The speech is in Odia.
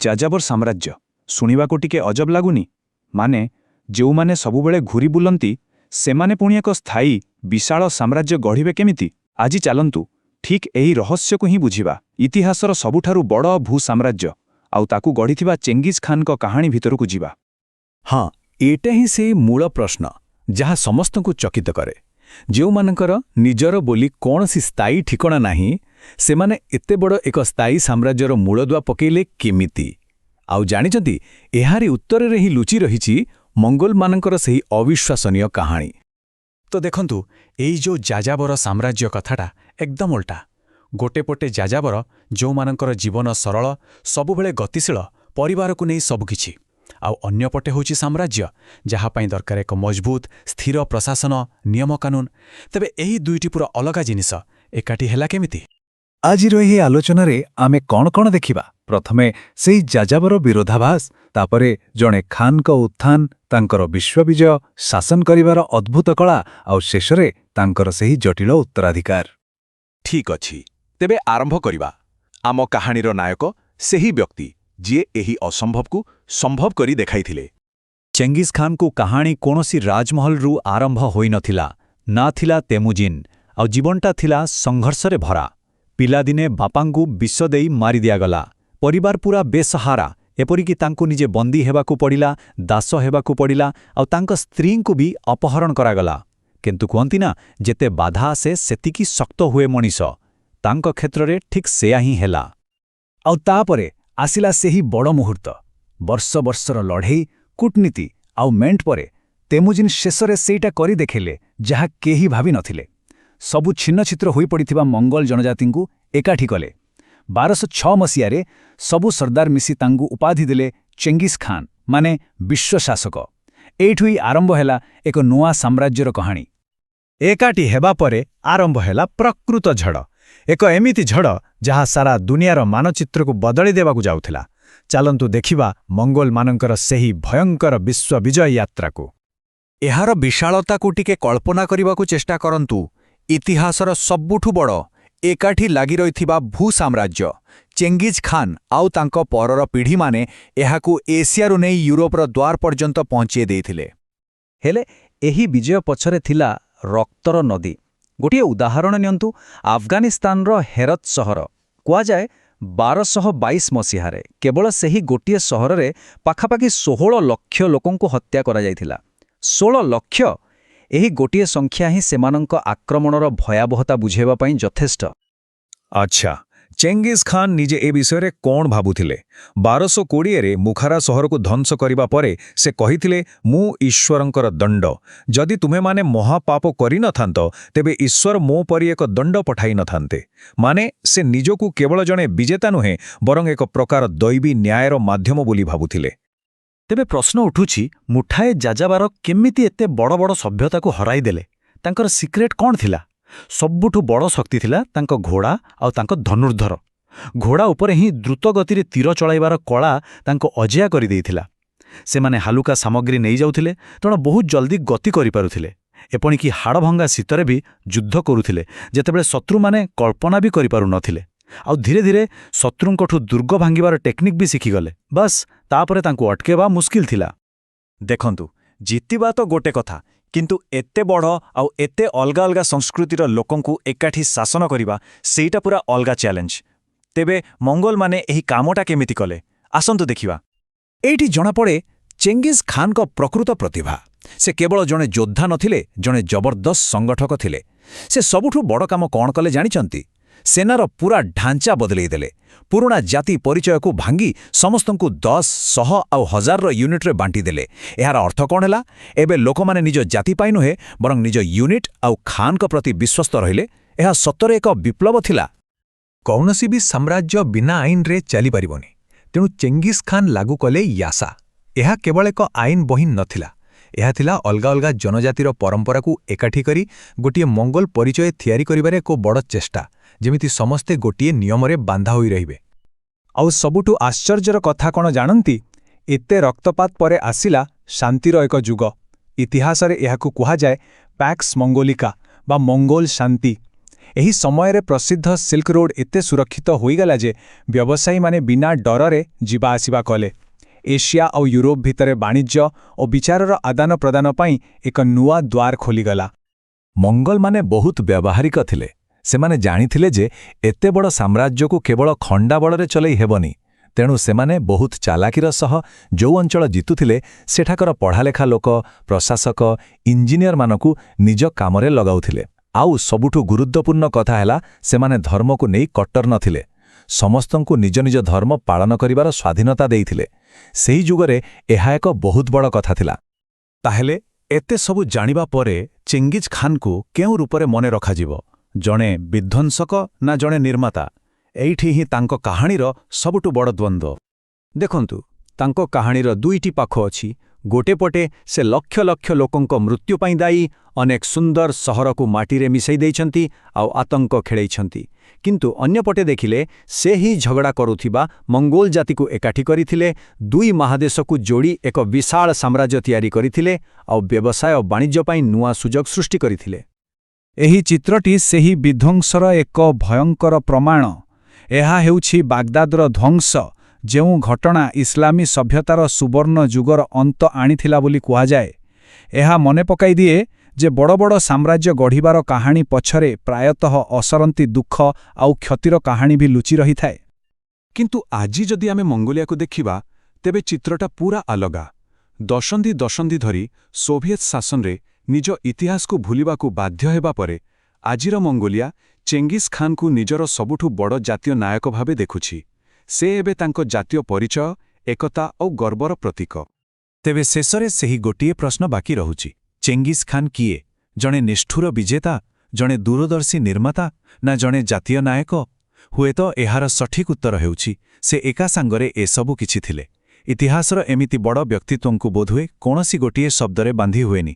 ଯାଯାବର ସାମ୍ରାଜ୍ୟ। ଶୁଣିବାକୁ ଟିକେ ଅଜବ ଲାଗୁନି? ମାନେ, ଯେଉଁମାନେ ସବୁବେଳେ ଘୂରି ବୁଲନ୍ତି, ସେମାନେ ପୁଣି ଏକ ସ୍ଥାୟୀ, ବିଶାଳ ସାମ୍ରାଜ୍ୟ ଗଢ଼ିବେ କେମିତି? ଆଜି ଚାଲନ୍ତୁ, ଠିକ୍ ଏହି ରହସ୍ୟକୁ ହିଁ ବୁଝିବା। ଇତିହାସର ସବୁଠାରୁ ବଡ଼ ଭୂ ସାମ୍ରାଜ୍ୟ ଆଉ ତାକୁ ଗଢ଼ିଥିବା ଚେଙ୍ଗିଜ୍ ଖାନଙ୍କ କାହାଣୀ ଭିତରକୁ ଯିବା। ହଁ, ଏଇଟା ହିଁ ସେଇ ମୂଳ ପ୍ରଶ୍ନ ଯାହା ସମସ୍ତଙ୍କୁ ଚକିତ କରେ। ଯେଉଁମାନଙ୍କର ନିଜର ବୋଲି କୌଣସି ସ୍ଥାୟୀ ଠିକଣା ନାହିଁ, ସେମାନେ ଏତେ ବଡ଼ ଏକ ସ୍ଥାୟୀ ସାମ୍ରାଜ୍ୟର ମୂଳଦୁଆ ପକେଇଲେ କେମିତି? ଆଉ ଜାଣିଛନ୍ତି, ଏହାରି ଉତ୍ତରରେ ହିଁ ଲୁଚି ରହିଛି ମଙ୍ଗୋଲମାନଙ୍କର ସେହି ଅବିଶ୍ୱସନୀୟ କାହାଣୀ। ତ ଦେଖନ୍ତୁ, ଏଇ ଯୋଉ ଯାଯାବର ସାମ୍ରାଜ୍ୟ କଥାଟା ଏକଦମ ଓଲଟା। ଗୋଟେ ପଟେ ଯାଯାବର, ଯେଉଁମାନଙ୍କର ଜୀବନ ସରଳ, ସବୁବେଳେ ଗତିଶୀଳ, ପରିବାରକୁ ନେଇ ସବୁକିଛି। ଆଉ ଅନ୍ୟପଟେ ହେଉଛି ସାମ୍ରାଜ୍ୟ, ଯାହା ପାଇଁ ଦରକାର ଏକ ମଜବୁତ, ସ୍ଥିର ପ୍ରଶାସନ, ନିୟମକାନୁନ। ତେବେ ଏହି ଦୁଇଟି ପୁରା ଅଲଗା ଜିନିଷ ଏକାଠି ହେଲା କେମିତି? ଆଜିର ଏହି ଆଲୋଚନାରେ ଆମେ କ'ଣ କ'ଣ ଦେଖିବା? ପ୍ରଥମେ ସେଇ ଯାଯାବର ବିରୋଧାଭାସ, ତାପରେ ଜଣେ ଖାନଙ୍କ ଉତ୍ଥାନ, ତାଙ୍କର ବିଶ୍ୱବିଜୟ, ଶାସନ କରିବାର ଅଦ୍ଭୁତ କଳା, ଆଉ ଶେଷରେ ତାଙ୍କର ସେହି ଜଟିଳ ଉତ୍ତରାଧିକାର। ଠିକ୍ ଅଛି, ତେବେ ଆରମ୍ଭ କରିବା। ଆମ କାହାଣୀର ନାୟକ ସେହି ବ୍ୟକ୍ତି, ଯିଏ ଏହି ଅସମ୍ଭବକୁ ସମ୍ଭବ କରି ଦେଖାଇଥିଲେ। ଚେଙ୍ଗିସ୍ ଖାନଙ୍କ କାହାଣୀ କୌଣସି ରାଜମହଲରୁ ଆରମ୍ଭ ହୋଇନଥିଲା, ନା ଥିଲା ତେମୁଜିନ୍। ଆଉ ଜୀବନଟା ଥିଲା ସଂଘର୍ଷରେ ଭରା। ପିଲାଦିନେ ବାପାଙ୍କୁ ବିଷ ଦେଇ ମାରିଦିଆଗଲା। ପରିବାର ପୁରା ବେସହାରା। ଏପରିକି ତାଙ୍କୁ ନିଜେ ବନ୍ଦୀ ହେବାକୁ ପଡ଼ିଲା, ଦାସ ହେବାକୁ ପଡ଼ିଲା, ଆଉ ତାଙ୍କ ସ୍ତ୍ରୀଙ୍କୁ ବି ଅପହରଣ କରାଗଲା। କିନ୍ତୁ କୁହନ୍ତି ନା, ଯେତେ ବାଧା ଆସେ ସେତିକି ଶକ୍ତ ହୁଏ ମଣିଷ। ତାଙ୍କ କ୍ଷେତ୍ରରେ ଠିକ୍ ସେୟା ହିଁ ହେଲା। ଆଉ ତାପରେ ଆସିଲା ସେହି ବଡ଼ ମୁହୂର୍ତ୍ତ। ବର୍ଷ ବର୍ଷର ଲଢ଼େଇ, କୂଟନୀତି ଆଉ ମେଣ୍ଟ ପରେ ତେମୁଜିନ୍ ଶେଷରେ ସେଇଟା କରି ଦେଖେଇଲେ ଯାହା କେହି ଭାବି ନଥିଲେ। ସବୁ ଛିନ୍ନଛିତ୍ର ହୋଇପଡ଼ିଥିବା ମଙ୍ଗୋଲ ଜନଜାତିଙ୍କୁ ଏକାଠି କଲେ। 1206 ମସିହାରେ ସବୁ ସର୍ଦ୍ଦାର ମିଶି ତାଙ୍କୁ ଉପାଧି ଦେଲେ ଚେଙ୍ଗିସ୍ ଖାନ୍, ମାନେ ବିଶ୍ୱଶାସକ। ଏଇଠୁ ହିଁ ଆରମ୍ଭ ହେଲା ଏକ ନୂଆ ସାମ୍ରାଜ୍ୟର କାହାଣୀ। ଏକାଠି ହେବା ପରେ ଆରମ୍ଭ ହେଲା ପ୍ରକୃତ ଝଡ଼। ଏକ ଏମିତି ଝଡ଼ ଯାହା ସାରା ଦୁନିଆର ମାନଚିତ୍ରକୁ ବଦଳି ଦେବାକୁ ଯାଉଥିଲା। ଚାଲନ୍ତୁ ଦେଖିବା ମଙ୍ଗୋଲମାନଙ୍କର ସେହି ଭୟଙ୍କର ବିଶ୍ୱ ବିଜୟ ଯାତ୍ରାକୁ। ଏହାର ବିଶାଳତାକୁ ଟିକେ କଳ୍ପନା କରିବାକୁ ଚେଷ୍ଟା କରନ୍ତୁ। ଇତିହାସର ସବୁଠୁ ବଡ଼ ଏକାଠି ଲାଗି ରହିଥିବା ଭୂ ସାମ୍ରାଜ୍ୟ। ଚେଙ୍ଗିଜ୍ ଖାନ୍ ଆଉ ତାଙ୍କ ପରର ପିଢ଼ିମାନେ ଏହାକୁ ଏସିଆରୁ ନେଇ ୟୁରୋପର ଦ୍ୱାର ପର୍ଯ୍ୟନ୍ତ ପହଞ୍ଚେଇ ଦେଇଥିଲେ। ହେଲେ ଏହି ବିଜୟ ପଛରେ ଥିଲା ରକ୍ତର ନଦୀ। ଗୋଟିଏ ଉଦାହରଣ ନିଅନ୍ତୁ, ଆଫଗାନିସ୍ତାନର ହେରତ ସହର। କୁହାଯାଏ, 1222 ମସିହାରେ କେବଳ ସେହି ଗୋଟିଏ ସହରରେ ପାଖାପାଖି 16 ଲକ୍ଷ ଲୋକଙ୍କୁ ହତ୍ୟା କରାଯାଇଥିଲା। 16 ଲକ୍ଷ! ଏହି ଗୋଟିଏ ସଂଖ୍ୟା ହିଁ ସେମାନଙ୍କ ଆକ୍ରମଣର ଭୟାବହତା ବୁଝାଇବା ପାଇଁ ଯଥେଷ୍ଟ। ଆଚ୍ଛା, ଚେଙ୍ଗିସ୍ ଖାନ୍ ନିଜେ ଏ ବିଷୟରେ କ'ଣ ଭାବୁଥିଲେ? 1220ରେ ବୁଖାରା ସହରକୁ ଧ୍ୱଂସ କରିବା ପରେ ସେ କହିଥିଲେ, "ମୁଁ ଈଶ୍ୱରଙ୍କର ଦଣ୍ଡ। ଯଦି ତୁମେମାନେ ମହାପାପ କରିନଥାନ୍ତ, ତେବେ ଈଶ୍ୱର ମୋ ପରି ଏକ ଦଣ୍ଡ ପଠାଇନଥାନ୍ତେ।" ମାନେ, ସେ ନିଜକୁ କେବଳ ଜଣେ ବିଜେତା ନୁହେଁ, ବରଂ ଏକ ପ୍ରକାର ଦୈବୀ ନ୍ୟାୟର ମାଧ୍ୟମ ବୋଲି ଭାବୁଥିଲେ। ତେବେ ପ୍ରଶ୍ନ ଉଠୁଛି, ମୁଠାଏ ଯାଯାବର କେମିତି ଏତେ ବଡ଼ ବଡ଼ ସଭ୍ୟତାକୁ ହରାଇଦେଲେ? ତାଙ୍କର ସିକ୍ରେଟ୍ କ'ଣ ଥିଲା? ସବୁଠୁ ବଡ଼ ଶକ୍ତି ଥିଲା ତାଙ୍କ ଘୋଡ଼ା ଆଉ ତାଙ୍କ ଧନୁର୍ଦ୍ଧର। ଘୋଡ଼ା ଉପରେ ହିଁ ଦ୍ରୁତ ଗତିରେ ତୀର ଚଳାଇବାର କଳା ତାଙ୍କୁ ଅଜେୟ କରିଦେଇଥିଲା। ସେମାନେ ହାଲୁକା ସାମଗ୍ରୀ ନେଇଯାଉଥିଲେ, ତେଣୁ ବହୁତ ଜଲ୍ଦି ଗତି କରିପାରୁଥିଲେ। ଏପରିକି ହାଡ଼ଭଙ୍ଗା ଶୀତରେ ବି ଯୁଦ୍ଧ କରୁଥିଲେ, ଯେତେବେଳେ ଶତ୍ରୁମାନେ କଳ୍ପନା ବି କରିପାରୁନଥିଲେ। ଆଉ ଧୀରେ ଧୀରେ ଶତ୍ରୁଙ୍କଠୁ ଦୁର୍ଗ ଭାଙ୍ଗିବାର ଟେକ୍ନିକ୍ ବି ଶିଖିଗଲେ। ବାସ୍, ତାପରେ ତାଙ୍କୁ ଅଟକେଇବା ମୁସ୍କିଲ ଥିଲା। ଦେଖନ୍ତୁ, ଜିତିବା ତ ଗୋଟେ କଥା, କିନ୍ତୁ ଏତେ ବଡ଼ ଆଉ ଏତେ ଅଲଗା ଅଲଗା ସଂସ୍କୃତିର ଲୋକଙ୍କୁ ଏକାଠି ଶାସନ କରିବା, ସେଇଟା ପୁରା ଅଲଗା ଚ୍ୟାଲେଞ୍ଜ। ତେବେ ମଙ୍ଗୋଲମାନେ ଏହି କାମଟା କେମିତି କଲେ? ଆସନ୍ତୁ ଦେଖିବା। ଏଇଠି ଜଣାପଡ଼େ ଚେଙ୍ଗିଜ୍ ଖାନଙ୍କ ପ୍ରକୃତ ପ୍ରତିଭା। ସେ କେବଳ ଜଣେ ଯୋଦ୍ଧା ନଥିଲେ, ଜଣେ ଜବରଦସ୍ତ ସଂଗଠକ ଥିଲେ। ସେ ସବୁଠୁ ବଡ଼ କାମ କ'ଣ କଲେ ଜାଣିଛନ୍ତି? ସେନାର ପୁରା ଢାଞ୍ଚା ବଦଳେଇ ଦେଲେ। ପୁରୁଣା ଜାତି ପରିଚୟକୁ ଭାଙ୍ଗି ସମସ୍ତଙ୍କୁ 10, 100 ଆଉ ହଜାରର ୟୁନିଟ୍ରେ ବାଣ୍ଟିଦେଲେ। ଏହାର ଅର୍ଥ କ'ଣ ହେଲା? ଏବେ ଲୋକମାନେ ନିଜ ଜାତି ପାଇଁ ନୁହେଁ, ବରଂ ନିଜ ୟୁନିଟ୍ ଆଉ ଖାନଙ୍କ ପ୍ରତି ବିଶ୍ୱସ୍ତ ରହିଲେ। ଏହା ସତରେ ଏକ ବିପ୍ଳବ ଥିଲା। କୌଣସି ବି ସାମ୍ରାଜ୍ୟ ବିନା ଆଇନରେ ଚାଲିପାରିବନି। ତେଣୁ ଚେଙ୍ଗିସ୍ ଖାନ୍ ଲାଗୁ କଲେ ୟାସା। ଏହା କେବଳ ଏକ ଆଇନ ବହି ନଥିଲା। ଏହା ଥିଲା ଅଲଗା ଅଲଗା ଜନଜାତିର ପରମ୍ପରାକୁ ଏକାଠି କରି ଗୋଟିଏ ମଙ୍ଗୋଲ ପରିଚୟ ତିଆରି କରିବାରେ ଏକ ବଡ଼ ଚେଷ୍ଟା, ଯେମିତି ସମସ୍ତେ ଗୋଟିଏ ନିୟମରେ ବାନ୍ଧା ହୋଇ ରହିବେ। ଆଉ ସବୁଠୁ ଆଶ୍ଚର୍ଯ୍ୟର କଥା କ'ଣ ଜାଣନ୍ତି? ଏତେ ରକ୍ତପାତ ପରେ ଆସିଲା ଶାନ୍ତିର ଏକ ଯୁଗ। ଇତିହାସରେ ଏହାକୁ କୁହାଯାଏ ପ୍ୟାକ୍ସ ମଙ୍ଗୋଲିକା ବା ମଙ୍ଗୋଲ ଶାନ୍ତି। ଏହି ସମୟରେ ପ୍ରସିଦ୍ଧ ସିଲ୍କ ରୋଡ୍ ଏତେ ସୁରକ୍ଷିତ ହୋଇଗଲା ଯେ ବ୍ୟବସାୟୀମାନେ ବିନା ଡରରେ ଯିବା ଆସିବା କଲେ। ଏସିଆ ଆଉ ୟୁରୋପ ଭିତରେ ବାଣିଜ୍ୟ ଓ ବିଚାରର ଆଦାନ ପ୍ରଦାନ ପାଇଁ ଏକ ନୂଆ ଦ୍ୱାର ଖୋଲିଗଲା। ମଙ୍ଗଲମାନେ ବହୁତ ବ୍ୟବହାରିକ ଥିଲେ। ସେମାନେ ଜାଣିଥିଲେ ଯେ ଏତେ ବଡ଼ ସାମ୍ରାଜ୍ୟକୁ କେବଳ ଖଣ୍ଡା ବଳରେ ଚଲେଇ ହେବନି। ତେଣୁ ସେମାନେ ବହୁତ ଚାଲାକିର ସହ ଯେଉଁ ଅଞ୍ଚଳ ଜିତୁଥିଲେ, ସେଠାକାର ପଢ଼ାଲେଖା ଲୋକ, ପ୍ରଶାସକ, ଇଞ୍ଜିନିୟରମାନଙ୍କୁ ନିଜ କାମରେ ଲଗାଉଥିଲେ। ଆଉ ସବୁଠୁ ଗୁରୁତ୍ୱପୂର୍ଣ୍ଣ କଥା ହେଲା, ସେମାନେ ଧର୍ମକୁ ନେଇ କଟ୍ଟର ନଥିଲେ। ସମସ୍ତଙ୍କୁ ନିଜ ନିଜ ଧର୍ମ ପାଳନ କରିବାର ସ୍ୱାଧୀନତା ଦେଇଥିଲେ। ସେହି ଯୁଗରେ ଏହା ଏକ ବହୁତ ବଡ଼ କଥା ଥିଲା। ତାହେଲେ ଏତେ ସବୁ ଜାଣିବା ପରେ ଚେଙ୍ଗିଜ୍ ଖାନ୍କୁ କେଉଁ ରୂପରେ ମନେ ରଖାଯିବ? ଜଣେ ବିଧ୍ୱଂସକ ନା ଜଣେ ନିର୍ମାତା? ଏଇଠି ହିଁ ତାଙ୍କ କାହାଣୀର ସବୁଠୁ ବଡ଼ ଦ୍ୱନ୍ଦ୍ୱ। ଦେଖନ୍ତୁ, ତାଙ୍କ କାହାଣୀର ଦୁଇଟି ପାଖ ଅଛି। ଗୋଟେ ପଟେ ସେ ଲକ୍ଷ ଲକ୍ଷ ଲୋକଙ୍କ ମୃତ୍ୟୁ ପାଇଁ ଦାୟୀ, ଅନେକ ସୁନ୍ଦର ସହରକୁ ମାଟିରେ ମିଶାଇ ଦେଇଛନ୍ତି ଆଉ ଆତଙ୍କ ଖେଳେଇଛନ୍ତି। କିନ୍ତୁ ଅନ୍ୟପଟେ ଦେଖିଲେ, ସେ ହିଁ ଝଗଡ଼ା କରୁଥିବା ମଙ୍ଗୋଲ ଜାତିକୁ ଏକାଠି କରିଥିଲେ, ଦୁଇ ମହାଦେଶକୁ ଯୋଡ଼ି ଏକ ବିଶାଳ ସାମ୍ରାଜ୍ୟ ତିଆରି କରିଥିଲେ ଆଉ ବ୍ୟବସାୟ ବାଣିଜ୍ୟ ପାଇଁ ନୂଆ ସୁଯୋଗ ସୃଷ୍ଟି କରିଥିଲେ। ଏହି ଚିତ୍ରଟି ସେହି ବିଧ୍ୱଂସର ଏକ ଭୟଙ୍କର ପ୍ରମାଣ। ଏହା ହେଉଛି ବାଗଦାଦର ଧ୍ୱଂସ, ଯେଉଁ ଘଟଣା ଇସଲାମୀ ସଭ୍ୟତାର ସୁବର୍ଣ୍ଣ ଯୁଗର ଅନ୍ତ ଆଣିଥିଲା ବୋଲି କୁହାଯାଏ। ଏହା ମନେ ପକାଇଦିଏ ଯେ ବଡ଼ ବଡ଼ ସାମ୍ରାଜ୍ୟ ଗଢ଼ିବାର କାହାଣୀ ପଛରେ ପ୍ରାୟତଃ ଅସରନ୍ତି ଦୁଃଖ ଆଉ କ୍ଷତିର କାହାଣୀ ବି ଲୁଚି ରହିଥାଏ। କିନ୍ତୁ ଆଜି ଯଦି ଆମେ ମଙ୍ଗୋଲିଆକୁ ଦେଖିବା, ତେବେ ଚିତ୍ରଟା ପୂରା ଅଲଗା। ଦଶନ୍ଧି ଦଶନ୍ଧି ଧରି ସୋଭିଏତ ଶାସନରେ ନିଜ ଇତିହାସକୁ ଭୁଲିବାକୁ ବାଧ୍ୟ ହେବା ପରେ ଆଜିର ମଙ୍ଗୋଲିଆ ଚେଙ୍ଗିସ୍ ଖାନ୍କୁ ନିଜର ସବୁଠୁ ବଡ଼ ଜାତୀୟ ନାୟକ ଭାବେ ଦେଖୁଛି। ସେ ଏବେ ତାଙ୍କ ଜାତୀୟ ପରିଚୟ, ଏକତା ଓ ଗର୍ବର ପ୍ରତୀକ। ତେବେ ଶେଷରେ ସେହି ଗୋଟିଏ ପ୍ରଶ୍ନ ବାକି ରହୁଛି। ଚେଙ୍ଗିସ୍ ଖାନ୍ କିଏ? ଜଣେ ନିଷ୍ଠୁର ବିଜେତା, ଜଣେ ଦୂରଦର୍ଶୀ ନିର୍ମାତା ନା ଜଣେ ଜାତୀୟ ନାୟକ? ହୁଏତ ଏହାର ସଠିକ୍ ଉତ୍ତର ହେଉଛି, ସେ ଏକା ସାଙ୍ଗରେ ଏସବୁ କିଛି ଥିଲେ। ଇତିହାସର ଏମିତି ବଡ଼ ବ୍ୟକ୍ତିତ୍ୱଙ୍କୁ ବୋଧହୁଏ କୌଣସି ଗୋଟିଏ ଶବ୍ଦରେ ବାନ୍ଧି ହୁଏନି।